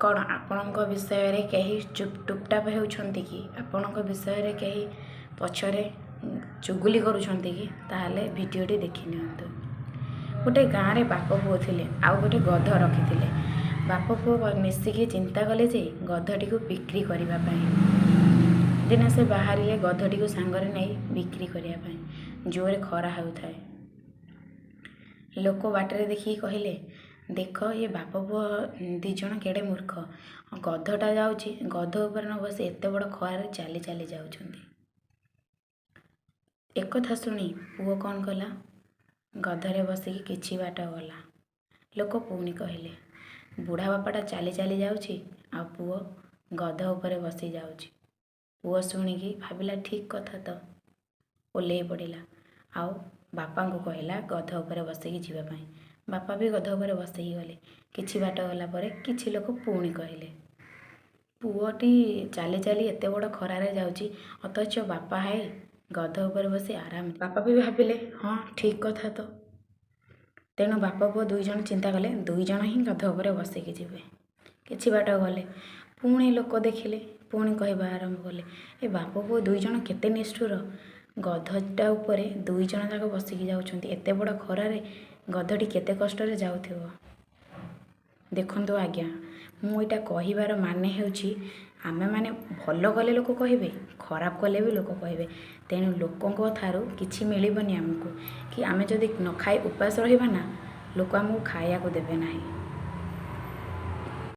କ'ଣ ଆପଣଙ୍କ ବିଷୟରେ କେହି ଚୁପ୍ ଟୁପଟାପ ହେଉଛନ୍ତି କି? ଆପଣଙ୍କ ବିଷୟରେ କେହି ପଛରେ ଚୁଗୁଲି କରୁଛନ୍ତି କି? ତାହେଲେ ଭିଡ଼ିଓଟି ଦେଖିନିଅନ୍ତୁ। ଗୋଟେ ଗାଁରେ ବାପ ପୁଅ ଥିଲେ ଆଉ ଗୋଟେ ଗଧ ରଖିଥିଲେ। ବାପ ପୁଅ ମିଶିକି ଚିନ୍ତା କଲେ ଯେ ଗଧଟିକୁ ବିକ୍ରି କରିବା ପାଇଁ। ଦିନେ ସେ ବାହାରିଲେ ଗଧଟିକୁ ସାଙ୍ଗରେ ନେଇ ବିକ୍ରି କରିବା ପାଇଁ। ଜୋରେ ଖରା ହେଉଥାଏ। ଲୋକ ବାଟରେ ଦେଖିକି କହିଲେ, ଦେଖ ଏ ବାପ ପୁଅ ଦୁଇ ଜଣ କେଡ଼େ ମୂର୍ଖ, ଗଧଟା ଯାଉଛି, ଗଧ ଉପରେ ନ ବସି ଏତେ ବଡ଼ ଖରାରେ ଚାଲି ଚାଲି ଯାଉଛନ୍ତି। ଏକଥା ଶୁଣି ପୁଅ କ'ଣ କଲା? ଗଧରେ ବସିକି କିଛି ବାଟ ଗଲା। ଲୋକ ପୁଣି କହିଲେ, ବୁଢ଼ା ବାପାଟା ଚାଲି ଚାଲି ଯାଉଛି ଆଉ ପୁଅ ଗଧ ଉପରେ ବସି ଯାଉଛି। ପୁଅ ଶୁଣିକି ଭାବିଲା, ଠିକ୍ କଥା ତ। ଓହ୍ଲେଇ ପଡ଼ିଲା ଆଉ ବାପାଙ୍କୁ କହିଲା ଗଧ ଉପରେ ବସିକି ଯିବା ପାଇଁ। ବାପା ବି ଗଧ ଉପରେ ବସିକି ଗଲେ। କିଛି ବାଟ ଗଲା ପରେ କିଛି ଲୋକ ପୁଣି କହିଲେ, ପୁଅଟି ଚାଲି ଚାଲି ଏତେ ବଡ଼ ଖରାରେ ଯାଉଛି, ଅଥଚ ବାପା ହାଏ ଗଧ ଉପରେ ବସି ଆରାମ। ବାପା ବି ଭାବିଲେ, ହଁ, ଠିକ୍ କଥା ତ। ତେଣୁ ବାପ ପୁଅ ଦୁଇ ଜଣ ଚିନ୍ତା କଲେ, ଦୁଇ ଜଣ ହିଁ ଗଧ ଉପରେ ବସିକି ଯିବେ। କିଛି ବାଟ ଗଲେ, ପୁଣି ଲୋକ ଦେଖିଲେ, ପୁଣି କହିବା ଆରମ୍ଭ କଲେ, ଏ ବାପ ପୁଅ ଦୁଇ ଜଣ କେତେ ନିଷ୍ଠୁର, ଗଧଟା ଉପରେ ଦୁଇ ଜଣ ଯାକ ବସିକି ଯାଉଛନ୍ତି, ଏତେ ବଡ଼ ଖରାରେ ଗଧଟି କେତେ କଷ୍ଟରେ ଯାଉଥିବ। ଦେଖନ୍ତୁ ଆଜ୍ଞା, ମୁଁ ଏଇଟା କହିବାର ମାନେ ହେଉଛି, ଆମେମାନେ ଭଲ କଲେ ଲୋକ କହିବେ, ଖରାପ କଲେ ବି ଲୋକ କହିବେ। ତେଣୁ ଲୋକଙ୍କ ଠାରୁ କିଛି ମିଳିବନି ଆମକୁ କି ଆମେ ଯଦି ନ ଖାଇ ଉପାସ ରହିବା ନା, ଲୋକ ଆମକୁ ଖାଇବାକୁ ଦେବେ ନାହିଁ।